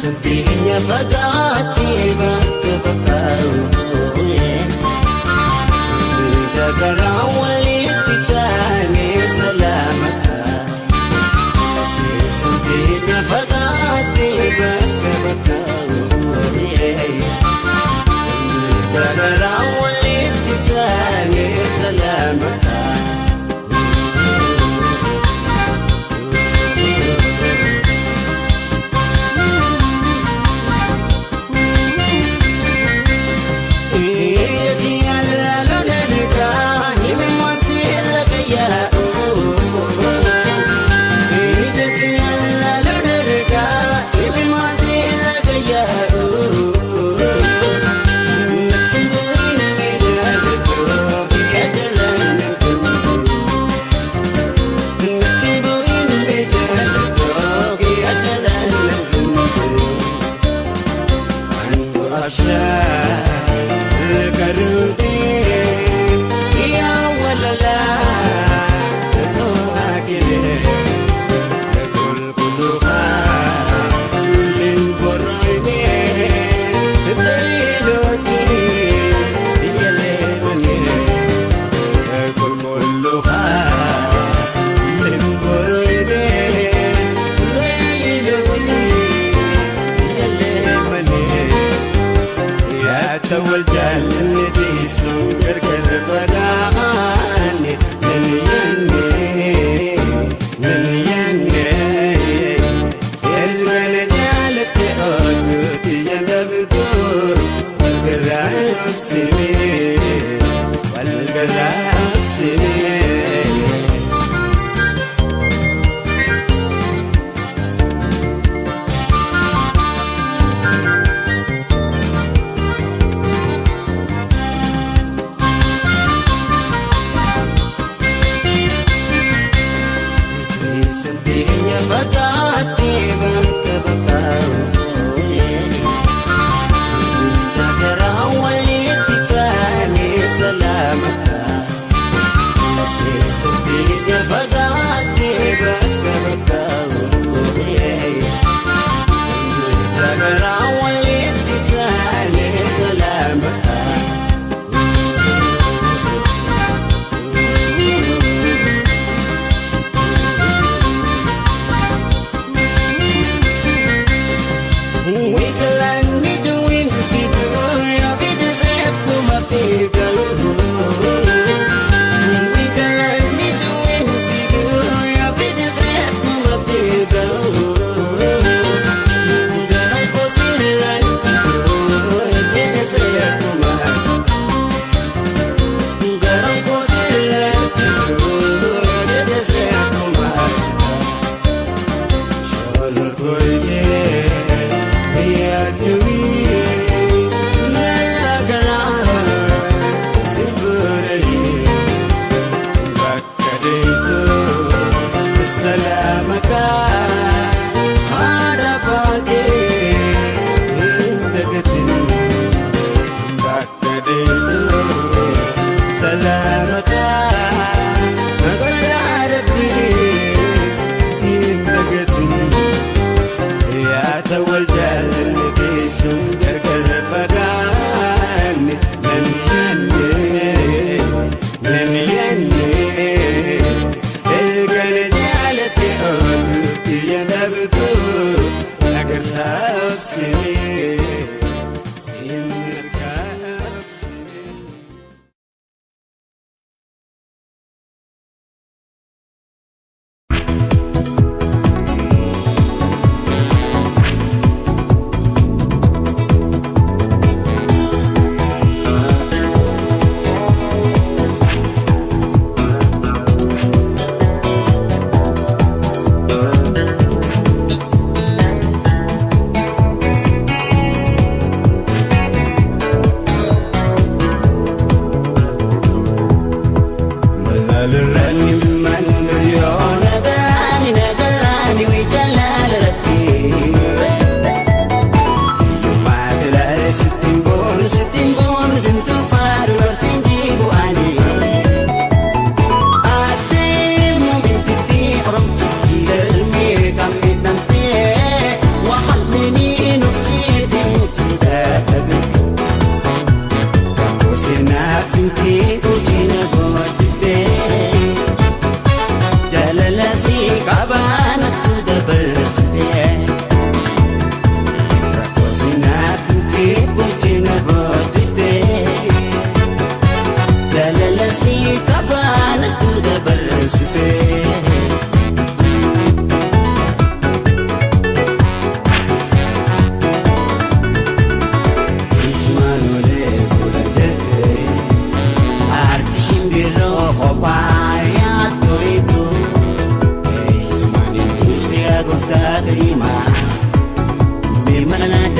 Teessumtiinya fagaattee bakka bakkaa'u. Durga garaa walitti taanee salaamata. Teessumtiinya fagaattee bakka bakkaa'u. Durga garaa walitti taanee salaamata.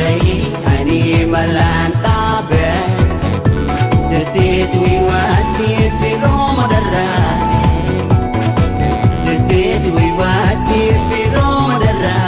dahi ani malaan dhaabe jetteetu waatti firooma darraa jetteetu waatti firooma darraa.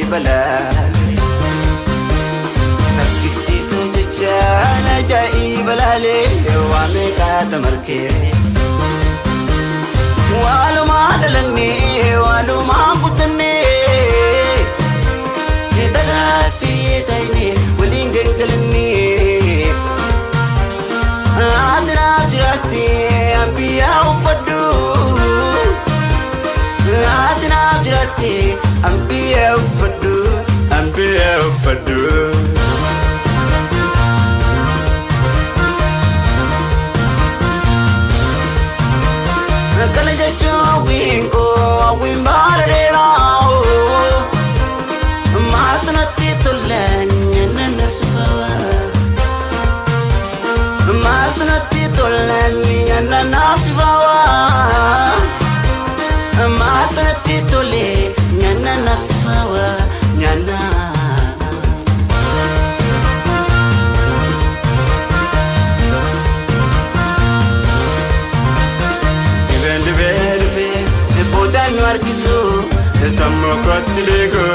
Ajaa'iba laalee Takkittiitu jechaan ajaa'iba laalee waa meeqaata markee Walumaa dhalannee walumaa guuttannee dhagaa fi taa'inee waliin gangalannee Ati naaf jiraatti ambiyyaa uffadhu Ati naaf jiraatti ambiyyaa uffadhu ambiyyaa uffadhu. Kana jechuun hawwiin koo hawwiin bara dheeraa Maaltu natti tolaan nyaanna nafsifawa Maaltu natti tolaan nyaanna nafsifawa Maaltu natti tole nyaanna nafsifawa nyaanna. Dhibeen dhibee dhufee boodaan nu harkisu sammuu kootti liigu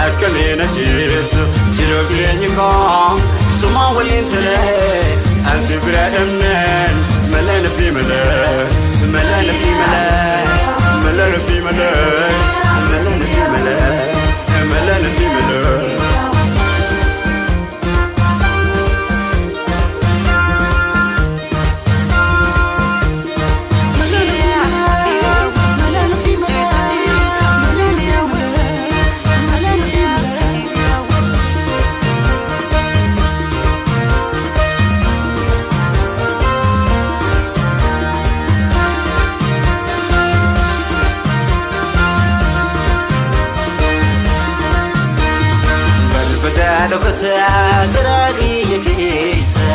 akkamiin achiisu jiruuf jireenyi koo suma waliin ture ansi bira dhabneen malee na fi malee malee na fi malee malee na fi malee malee na fi malee malee na fi malee. Barbaada dhokataa garaa kiyya keessa.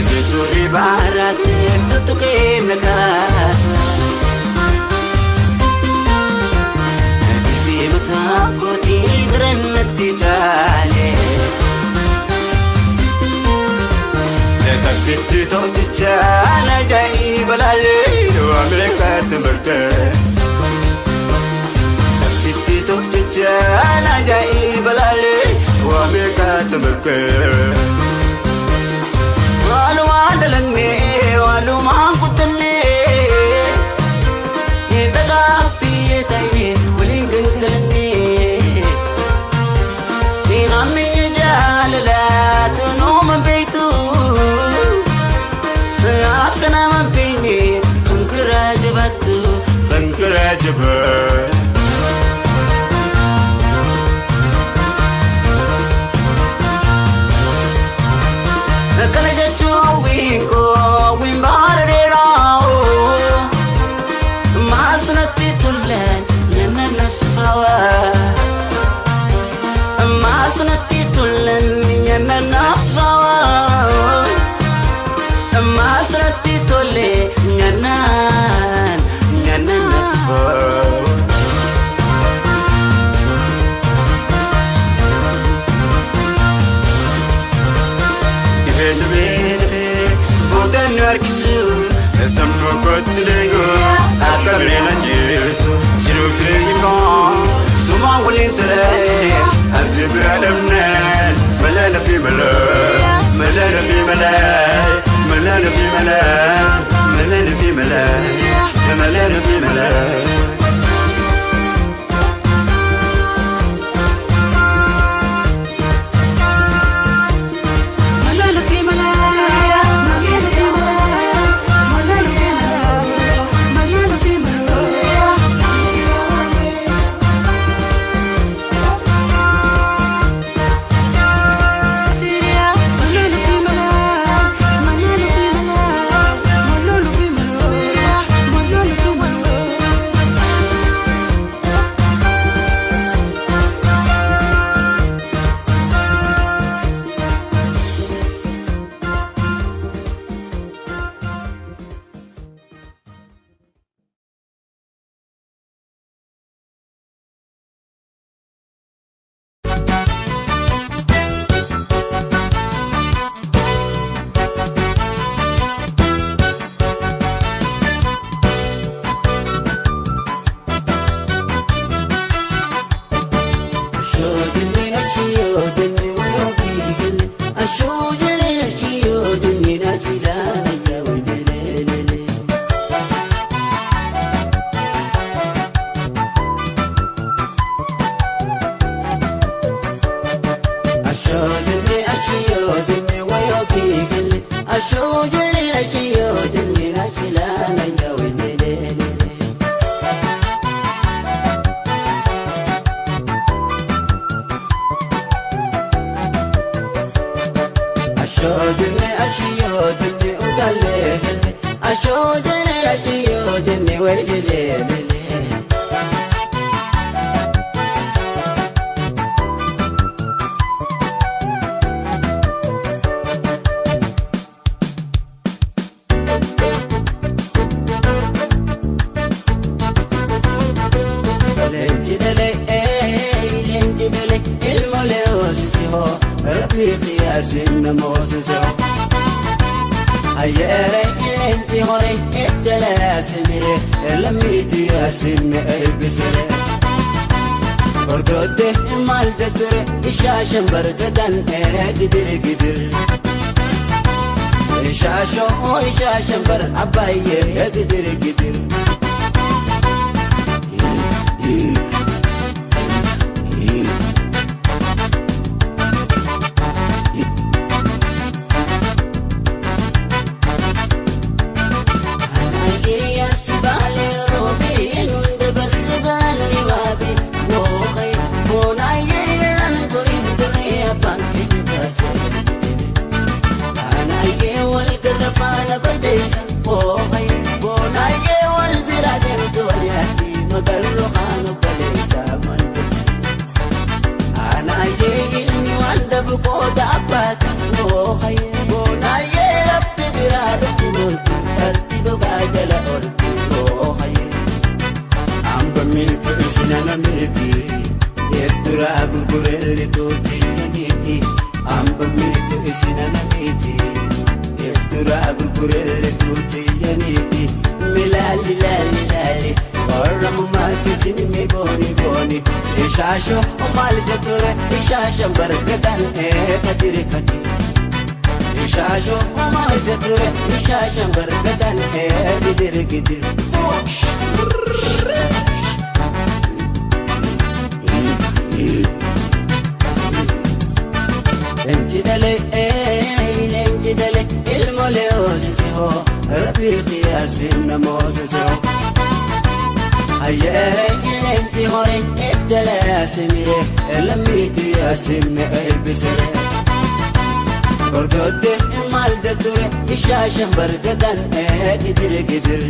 Jechuun baaraasee tuttuqee na kaasa. Dubbii mataa kootii daran natti caale. Takkitti tolchichaan ajaa'iba laalee waa meeqatti margee. Takkitti tolchichaan ajaa'iba laalee waa meeqatti margee. Walumaan dhalannee walumaan guddannee dhagaa fi taa'inee waliin gangalannee Namni jaalalaa tunuuma beektu akka nama beekne kan biraa jabaattu kan biraa jabaattu. Kana jechuun hawwiin koo hawwiin bara dheeraa Maaltu natti tolaan nyaanna nafsifawa Maaltu natti tolaan nyaanna nafsifawa Maaltu natti tole nyaannaan nyaanna nafsifawa. Dhibeen dhibee dhufee boodaan nu harkisu sammuu kootti liigu akka miina ciisu jiruuf jireenyi koo suma waliin ture asii bira dhabneen malee na fi malee malee na fi malee malee na fi malee malee na fi malee malee na fi malee. Malolo fi malolo, malolo fi malolo. Waylele lele. Leenci dhalee leenci dhalee ilmoolee hoosise hoo rabbii qiyaasin nama hoosise hoo. Ayyeere leenci horee eeggalee simiree lammiitii asinna eebbisere. Hordootte maal jetture ishaashan bargadan gidir gidir. Ishaashoo ishaashan bar abbaayee gidir gidir. Ishaasho maal jetture ishaashan bargadan kadiri kadi. Ishaasho maal jetture ishaashan bargadan gidir gidir. Leenci dhalee leenci dhalee ilmoolee hoosise hoo rabbii qiyaasin nama hoosise hoo. Ayyeere leenci horee eeggalee simiree lammiitii asinna eebbisere. Hordootte maal jetture ishaashan bargadan gidir gidir.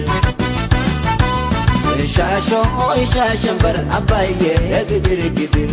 Ishaashoo ishaashan bar abbaayee gidir gidir.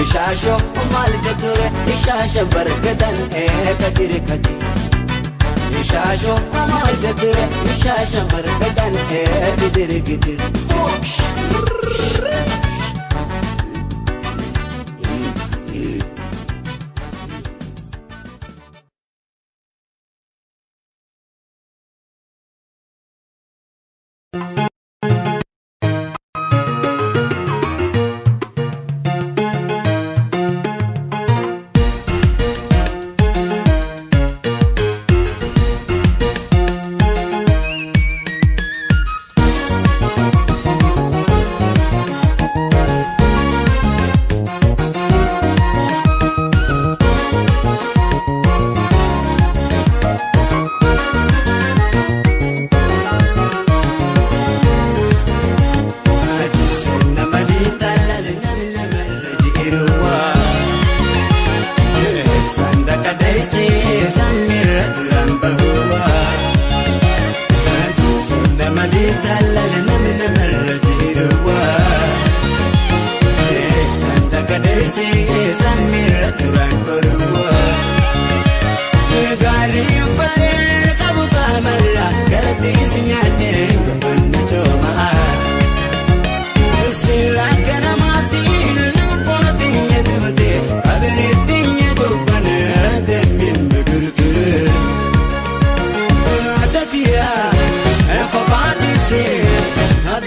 Ishaasho maal jetture ishaashan bargadan kadiri kadi. Ishaasho maal jetture ishaashan bargadan gidir gidir.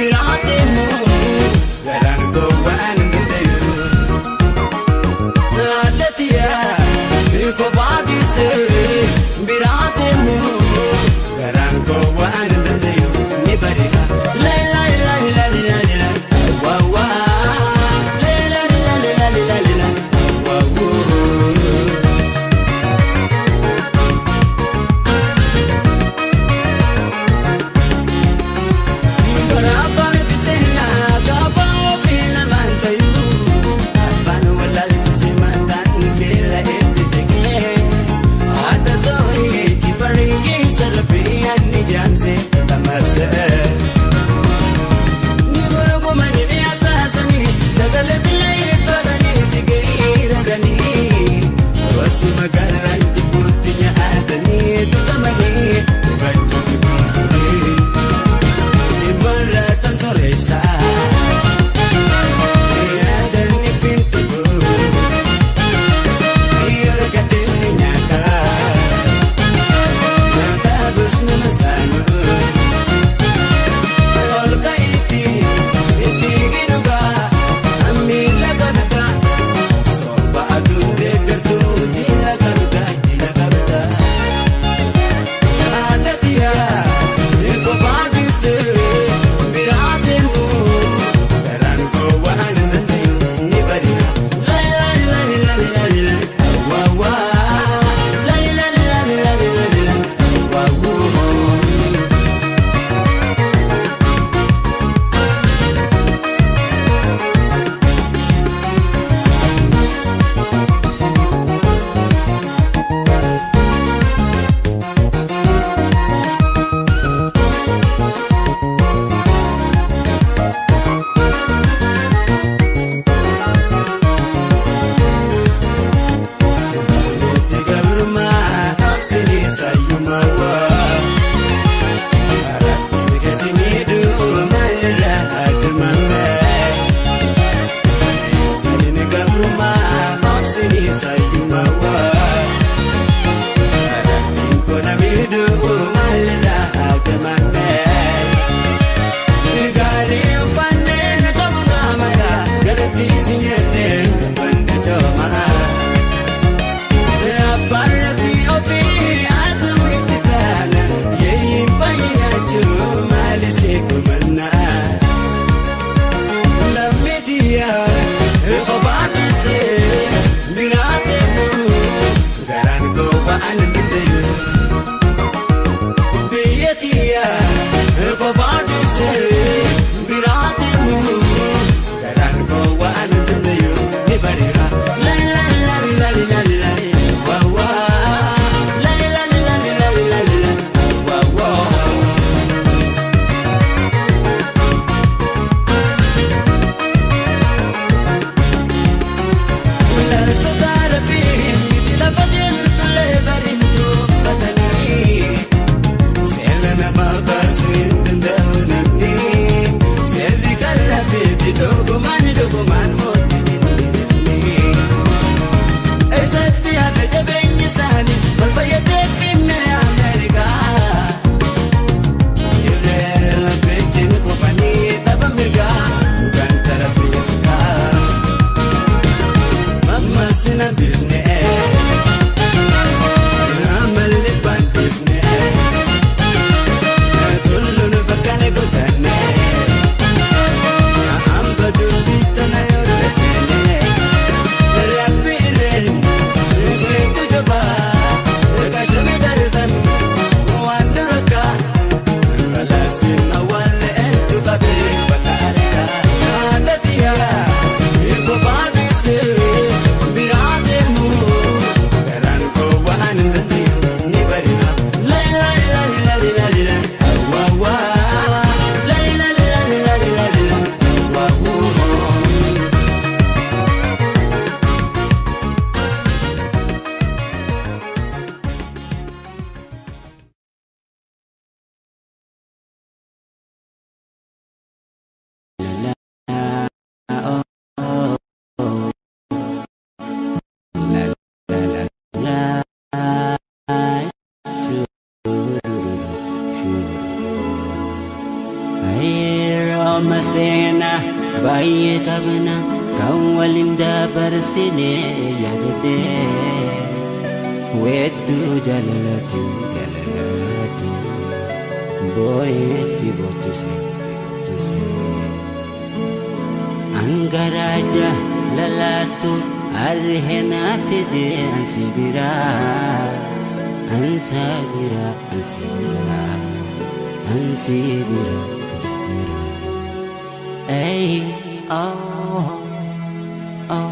Biraa deemu garaan koo waan hin dandeenyu. Addatiyaa kophaa dhiisee biraa deemu garaan koo waan hin dandeenyu ni bareeda. Laa laa laa laa laa laa waa waa laa laa laa laa laa laa waa woo. Baraabaan biteenyaa gaafa ofii lamaan tayuu afaan walaalchise mataan miila itti teqee adda ta'ee itti bareedee sarfii ani jaamse lamaasee. Ni gologomanii ni asaasanii sagalee xiyyeeffatanii itti geeraranii wasuma garaan jibbuutti nyaatanii tuqamanii hubachuutti gulufanii. Imarata soreessa yaadani fintuku yeroo gateesni nyaata nyaata gosni masaanu ol ka'itti itti dhugaa miila qabda soba aduun deeggartuu jila qabda jila qabda. Addatiyaa kophaa dhiisee biraa deemu garaan koo waan hin dandeenyu ni bareeda. Laa laa laa laa laa laa waa waa laa laa laa laa laa laa waa woo. Itti gabrummaa obsinii sayyumaa waa. Rabbi kasi miidhuu maalirraa haajamame. Sayyini gabrummaa obsinii sayyumaa waa. Rabbi kona miidhuu maalirraa haajamame. Gaarii uffannee na qabnu amala galatti isin jennee gammanna coomaa. Abbaarratti ofii aduu itti taana yeeyin baay'inachuu maali seekumannaa. Lammiitiyaa kophaa dhiisee biraa deemu garaan koo waan hin dandeenyu. Biyyattiyaa kophaa dhiisee biraa Amma seenaa baay'ee qabna kan waliin dabarsine yaadadhee weedduu jaalalaatiin jaalalaatiin boo'ee si boochise si boochise. Angaraa jaalalaatu harreenaa fide ansi biraa ansa biraa ansi biraa ansi biraa ansi biraa. Hey, oh, oh.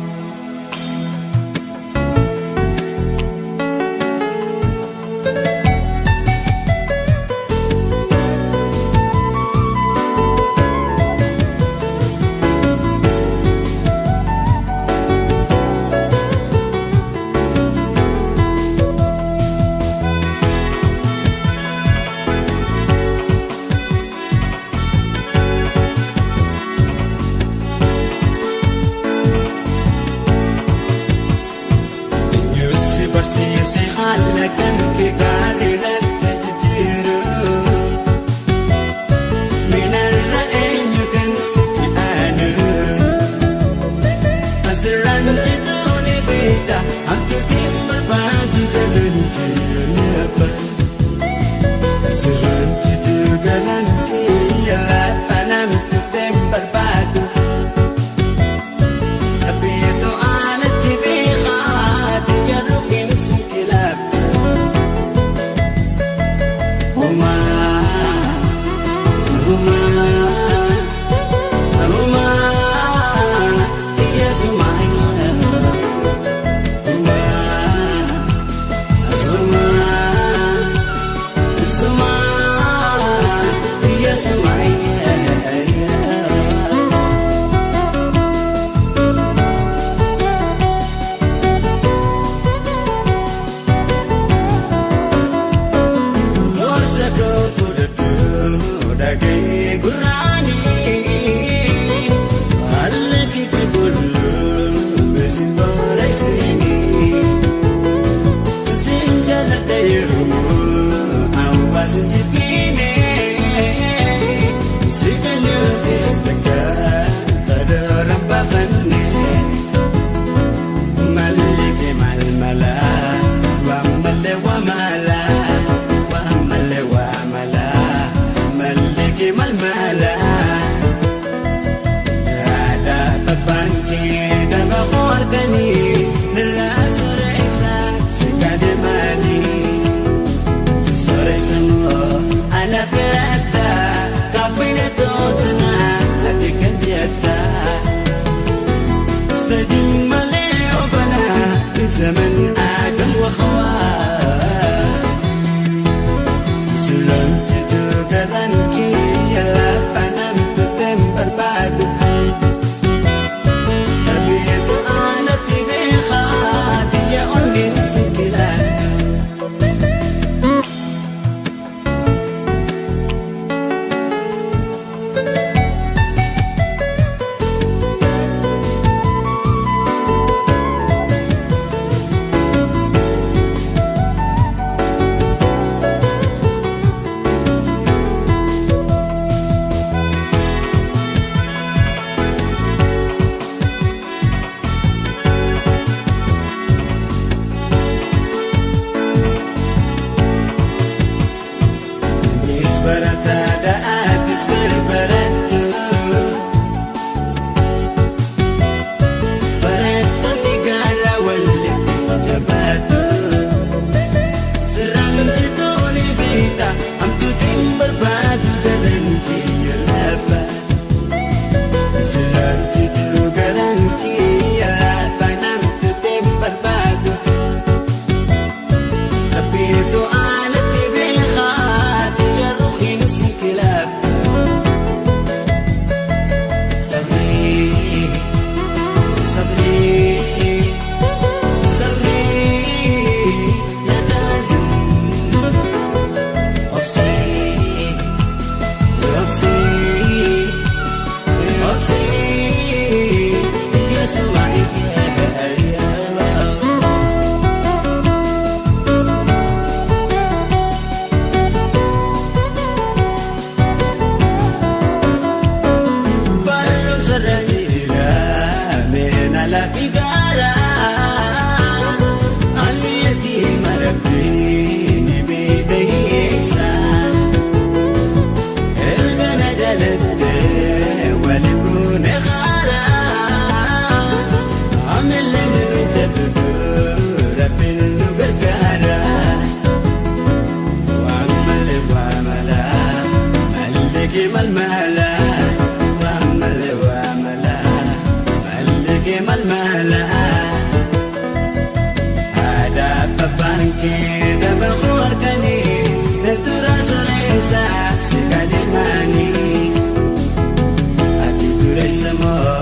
Eessamoo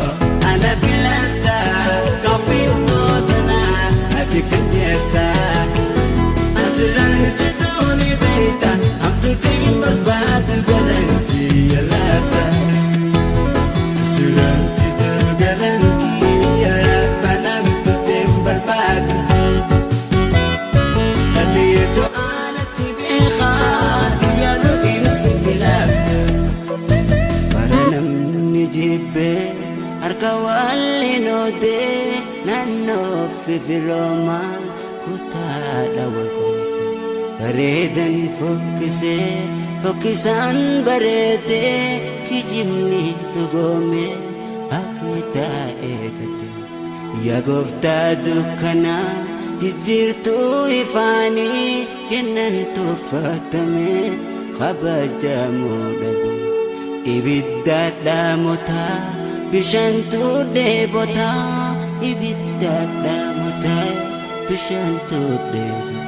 ana filata kaffiltootana ati kan jetta asirraan jetooni beekta hamtuutiin barbaadu garantii lafa. Asirraan jitu garantii lafa namtuutiin barbaadu. Dhabeetu alatti beekaa yaaduu ibsa kilaafta. Bara namni jibbee harka waliin oodee naannoo fifiroomaa kutaadha walqoodee. Bareedan fokkisee fokkisaan bareedee kijibni dhugoomee haqni taa'ee gate. Yaa gooftaa dukkanaa jijjiirtuu ifaanii kennan tuffatamee kabajamuu dhabe. Ibidda dhaamotaa bishaantu dheebotaa ibidda dhaamotaa bishaantu dheebotaa.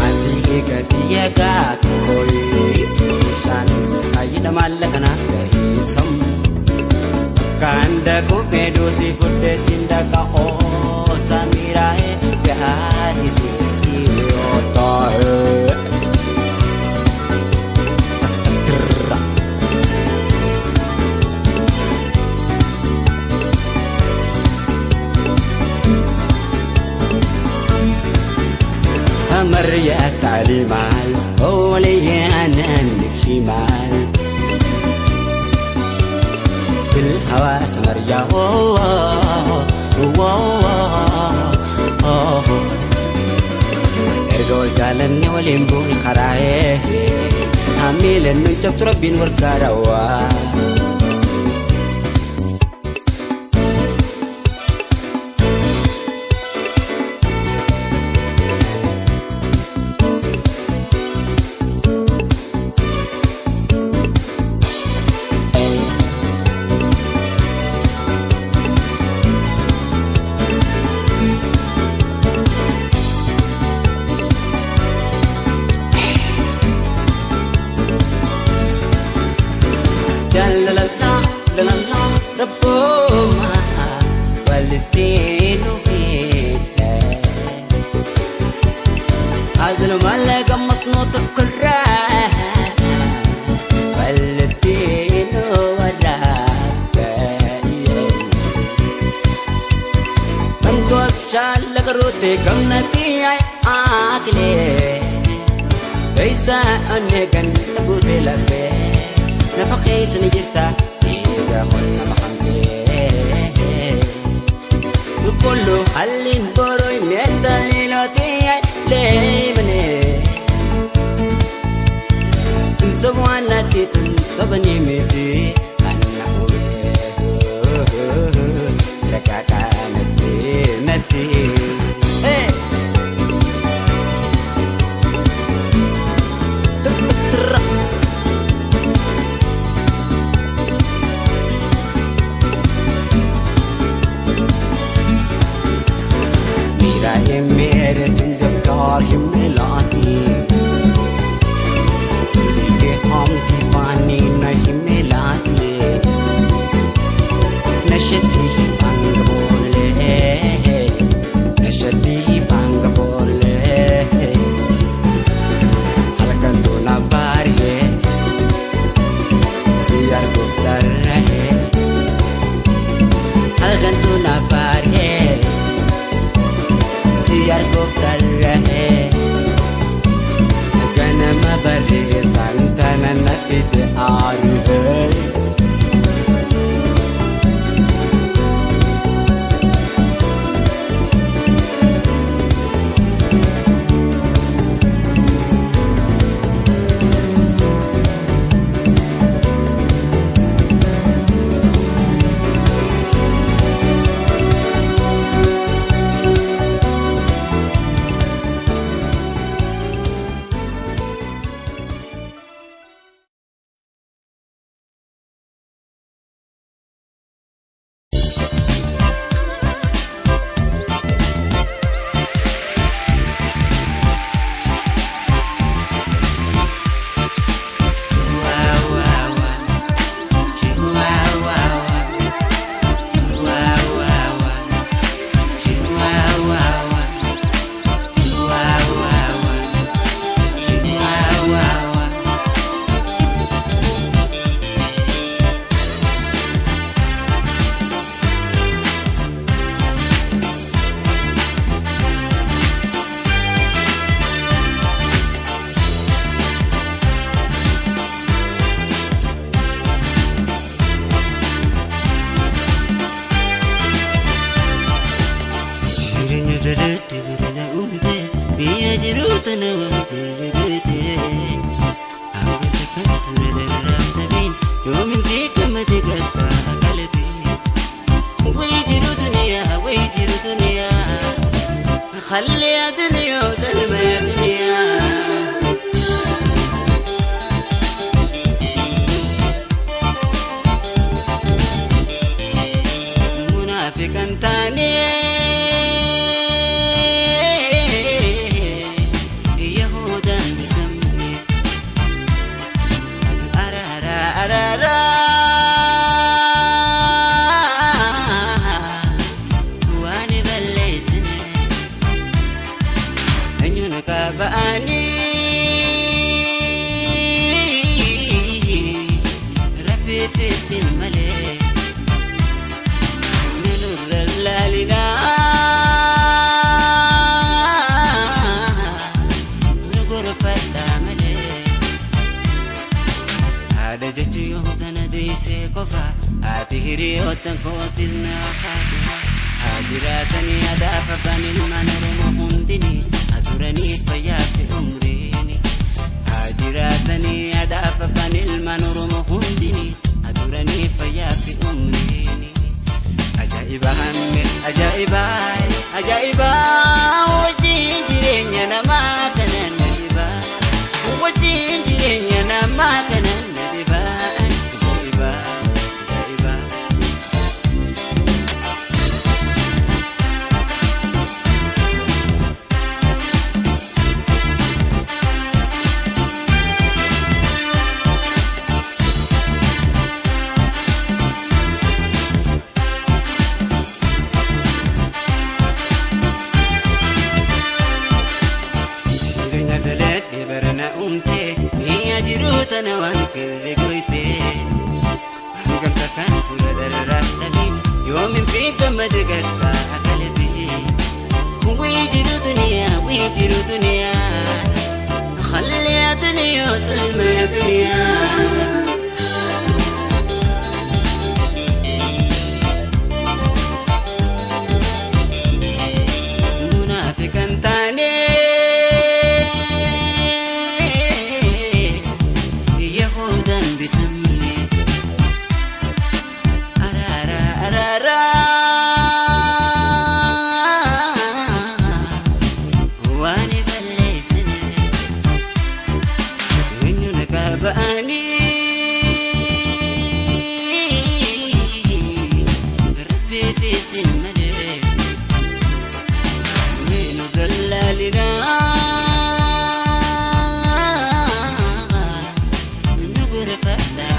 Ati eegatti eegaa kooyi bishaan fayyada maallaqa naaf gaheessam. Kan daaku fedhu si fudhee siin daakaa oosa miiraa'ee gaarii teessii yoo ta'e. مريا تعليمال هو لي انا شمال في الهوى سمريا هو هو هو ارجو جالني وليمبوني خراي عميل انه انت بتربين وركاروا. Lafaaree si arguuf tarree ganama barreessaan tana na fide aaree. Jireenya dadhabde birana uumte biyya jiru tana wanti goote hanga kan ture daraaf tabiin yoomin beekamate gattaa qalbii wayi jiru duniyaa wayi jiru duniyaa خلي يا دنيا وسلمى يا دنيا. منافقا تاني يهودا بسمني أرارا أرارا وأنا بلسني أنيونك بأني ربي في سن ملك نور نقر فتاملي هذا جت يوم تنديسي كفا هاتي هريوتن كوتنا خاتما هاجراتني أداف بني المنر مهندني أترني فيا في عمريني هاجراتني أداف بني المنر مهندني أترني فيا في عمريني. Ajaa'iba hamme ajaa'iba ajaa'iba wajjin jireenya namaa kana na dhiba wajjin jireenya namaa kana na dhiba ajaa'iba ajaa'iba. Jireenya daladhe barana uumte mi'a jiruu tana waan kirre goyte hangamta kan ture dararaaf dhabiin yoomin fi gammade gattaa qalbii wii jiru duniyaa wii jiru duniyaa خلي يا دنيا وسلمى يا دنيا. منافقا تاني يهودا بتمني أرارا أرارا وأنا بلسني إنك بأني ربي في سن ملك من ظلالنا نقر فلا.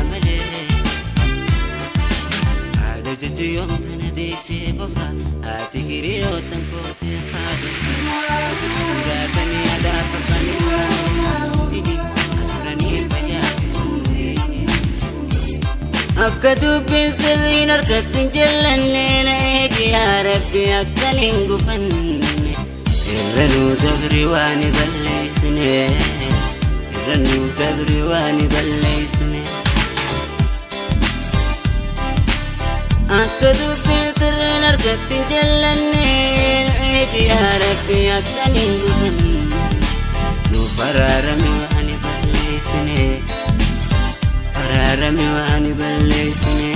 Akka dubbiin sirriin harkatti hin jallanne na eegi yaa Rabbi akkan hin gufanne. Irra nuu dabri waan balleessine. Irra nuu dabri waan balleessine. Akka dubbiin sirriin harkatti hin jallanne na eegi yaa Rabbi akkan hin gufanne. Nuuf araarami waan balleessine. Araarami waan balleessine.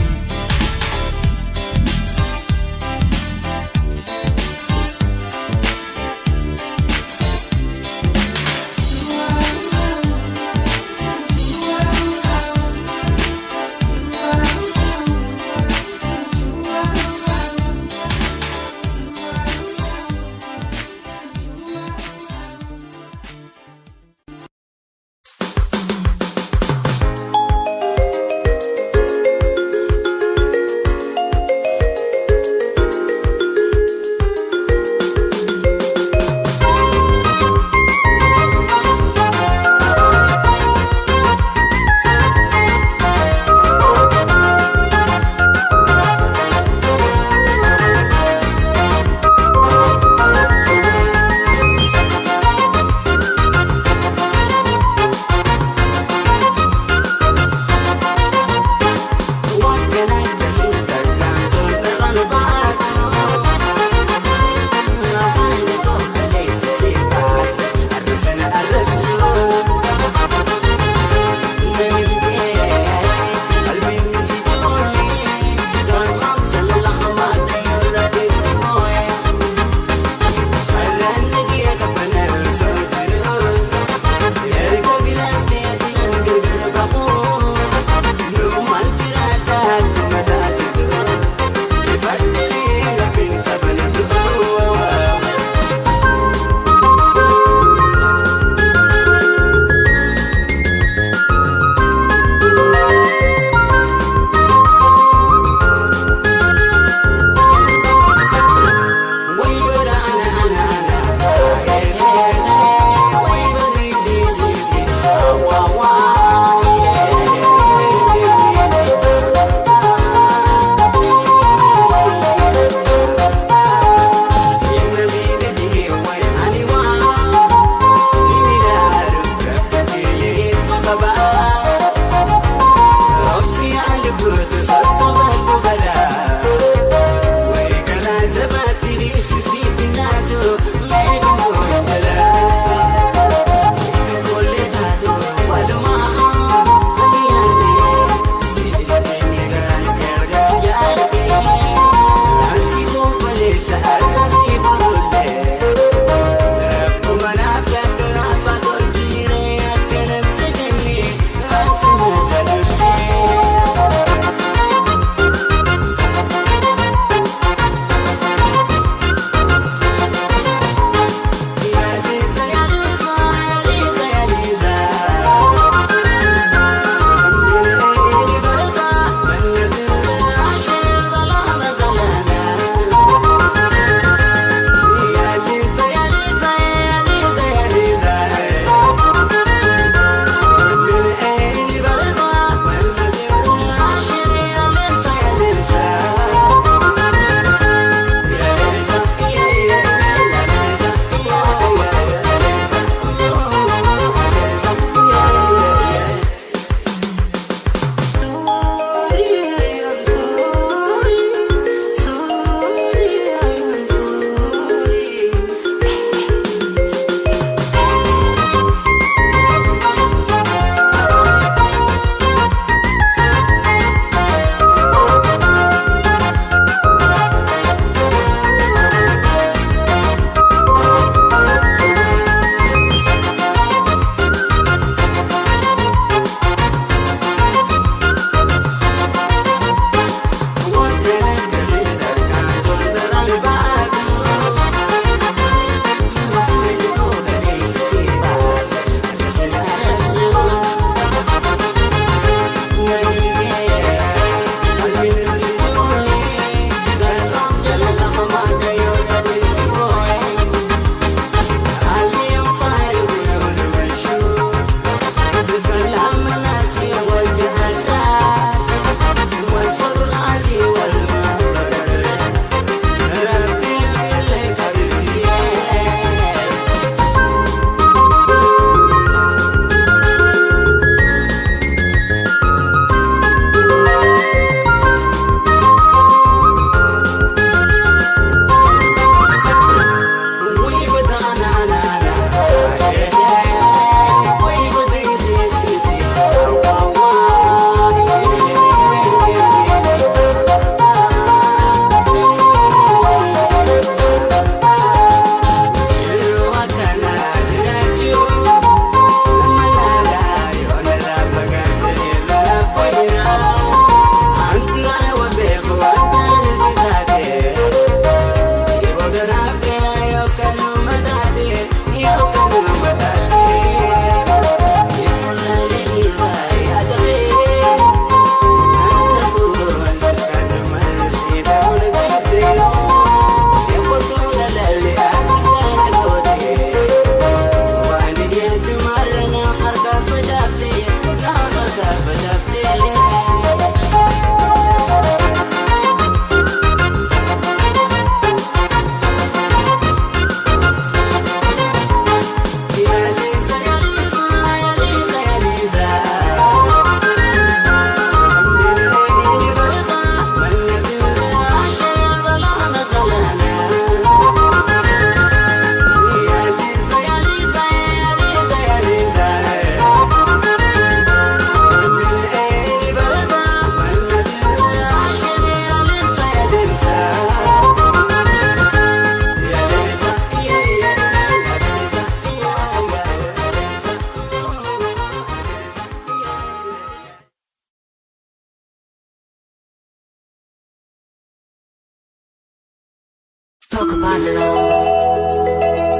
Talk about love.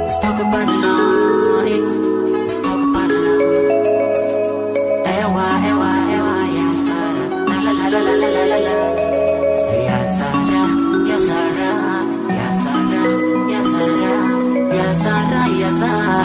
Let's talk about love. Let's talk about love. Ewa, ewa, ewa, ya Sara. La la la la la la la la. Ya Sara, ya Sara, ya Sara, ya Sara, ya Sara, ya Sara.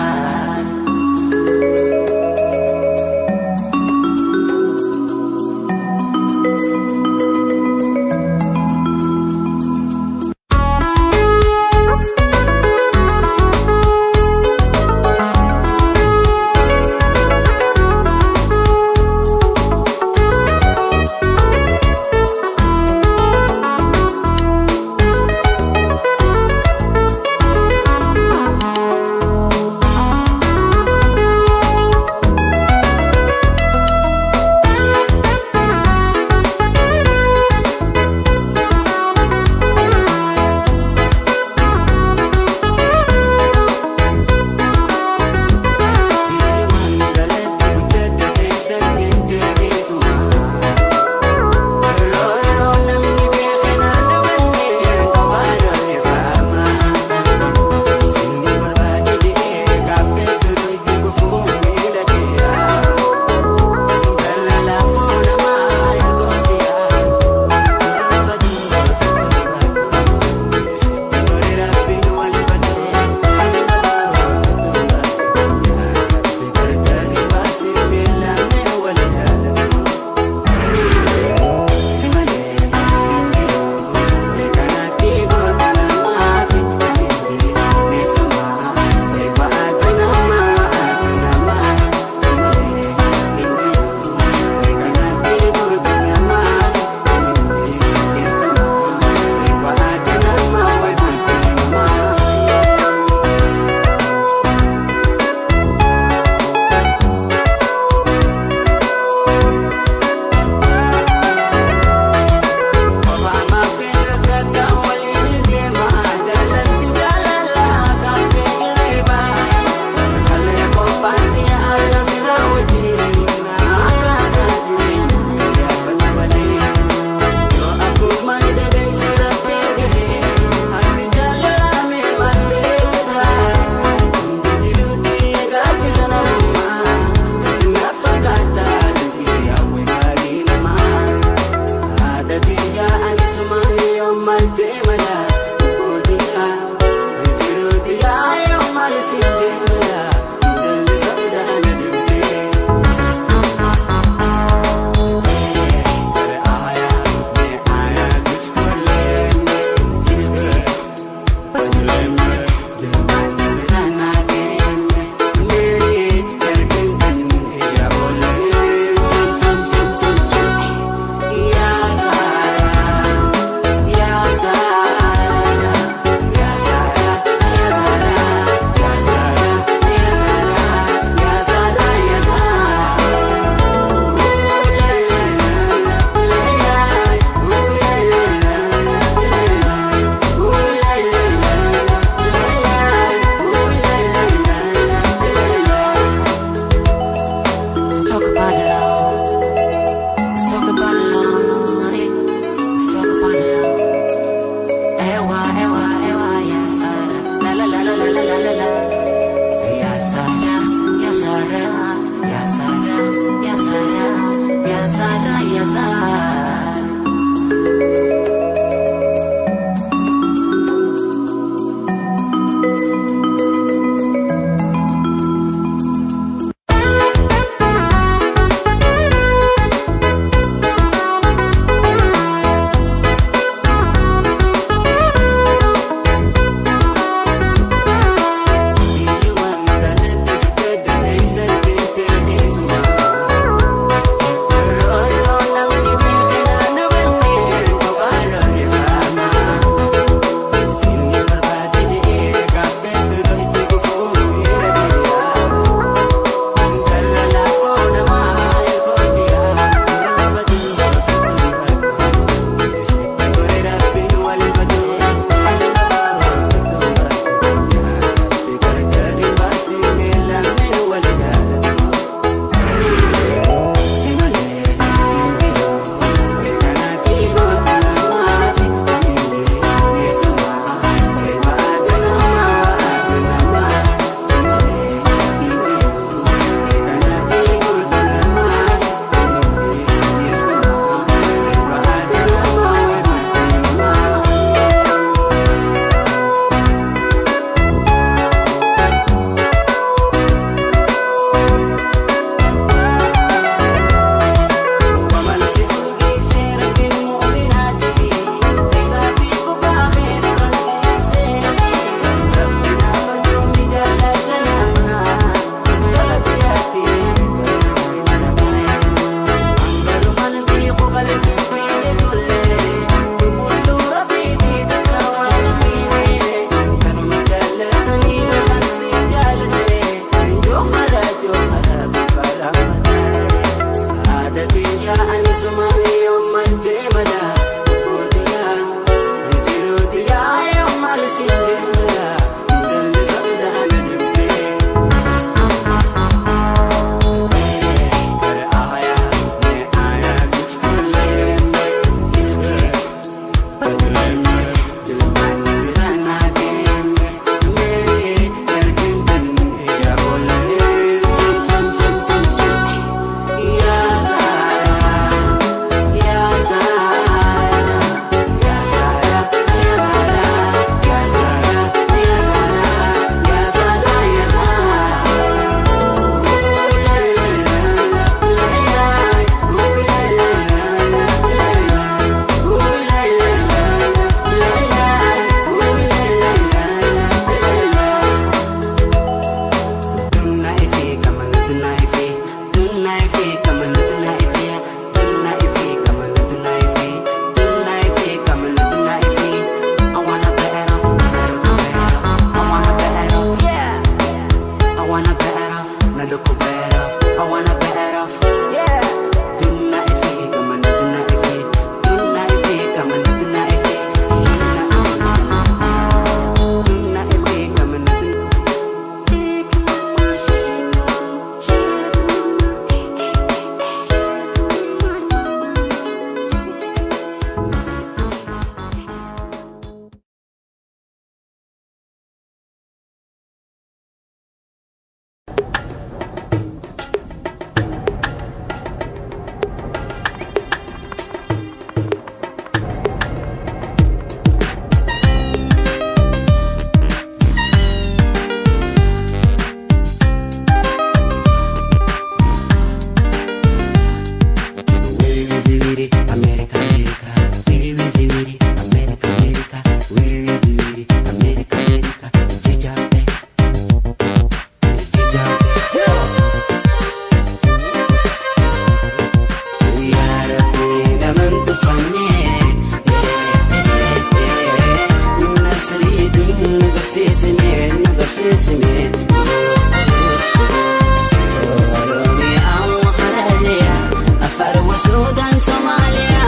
Sudan, Somalia,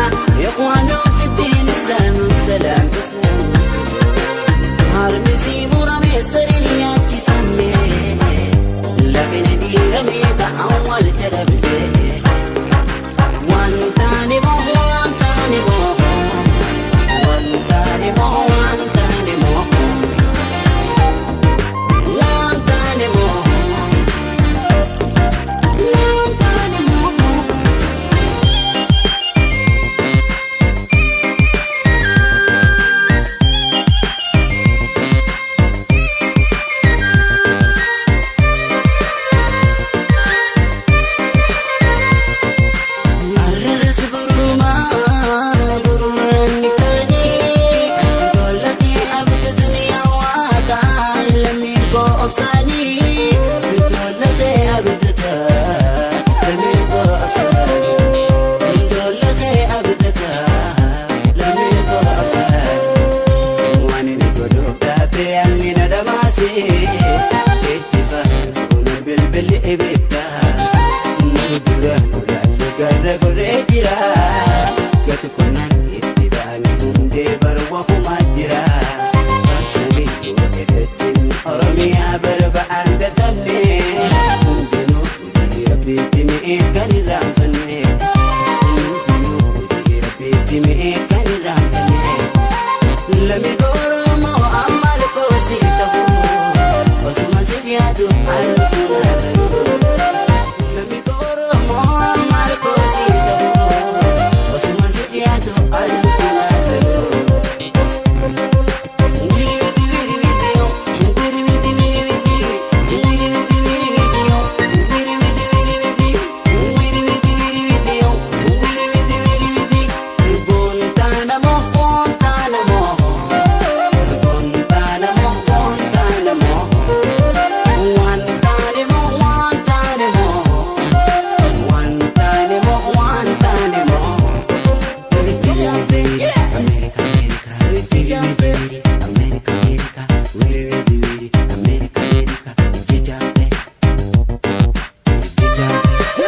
إخوان في الدين إسلام سلام تسلم. Harmisi murame sariniya tifame lafin diirame ka'an wal jadabde. Wantaani moo wantaani moo wantaani moo wantaani moo wantaani moo wantaani moo. Arras borumaa borumaan iftaanii tollatee abdatanii hawaataa lammiin koo obsaanii tollatee abdataa lammiin koo obsaanii tollatee abdataa lammiin koo obsaanii. Waan inni godhuuf dhaabbee alli na dhamaasee itti faana bilbilli ibiddaa nu dura nu laallu garra gorree jira gati kunnaan itti ba'anii hundee barwa humaa jira. Bansanii godhetachiin Oromiyaa barba'aan gatamne hundinuu hojii rabbiitti mi'ee kan irraanfanne hundinuu hojii rabbiitti mi'ee kan irraanfanne. Lami goromoo amma lakkoofsi ta'u osuma siif yaadu halluu naa ta'u. Lami goromoo amma lakkoofsi ta'u osuma siif yaadu halluu naa ta'u. Wiri wiri wiri yo, wiri wiri wiri wiri, wiri wiri wiri wiri yo, wiri wiri wiri wiri, wiri wiri wiri wiri yo, wiri wiri wiri wiri. Guantanamo, Guantanamo, Guantanamo, Guantanamo, Guantanamo, Guantanamo, Guantanamo, Guantanamo. America, America, America, America, wiri wiri wiri, America, America, jijabe, jijabe.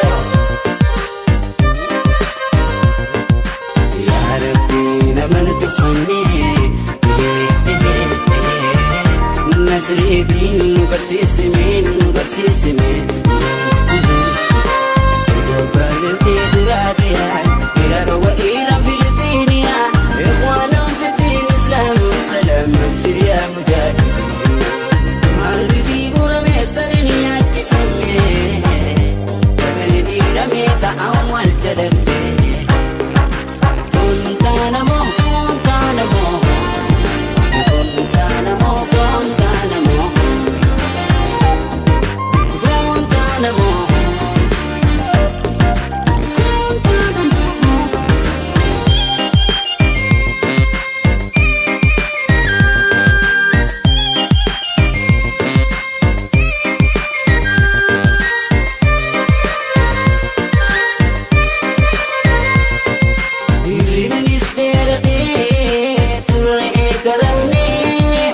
Yaa Rabbi nama nu tuffannee nasriitiin nu barsiisime nu barsiisime. Gobbaasitee duraa beeraa Iraan wa Iraan Filistiiniyaa إخوانهم في الدين إسلام سلام أبشر يا مجاهد. Maalli murame sarni achifame lafni diirame ka'an wal jadabde. Guantanamo, Guantanamo, Guantanamo, Guantanamo, Guantanamo, Guantanamo. Hirribnis dheeratee turre garafnee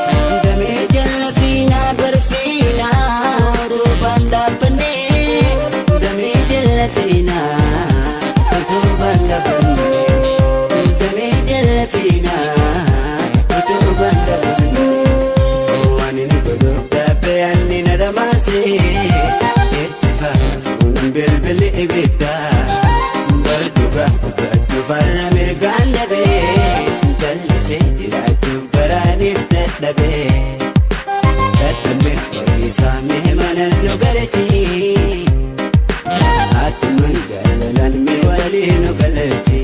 damee jala fiinaa barfiinaa utubaan dhaabbannee damee jala fiinaa utubaan dhaabbannee damee jala fiinaa utubaan dhaabbannee. Waan inni godhuuf dhaabbee anni na dhamaasee itti faana fuunan bilbilli ibiddaa. Barduga dubbachuu farra mirgaan dhabee jallisee jiraachuuf garaaniif dadhabee. Dadhabne horiisaa mee mana nu galchii atuman jaalalan mee walii nu galchii.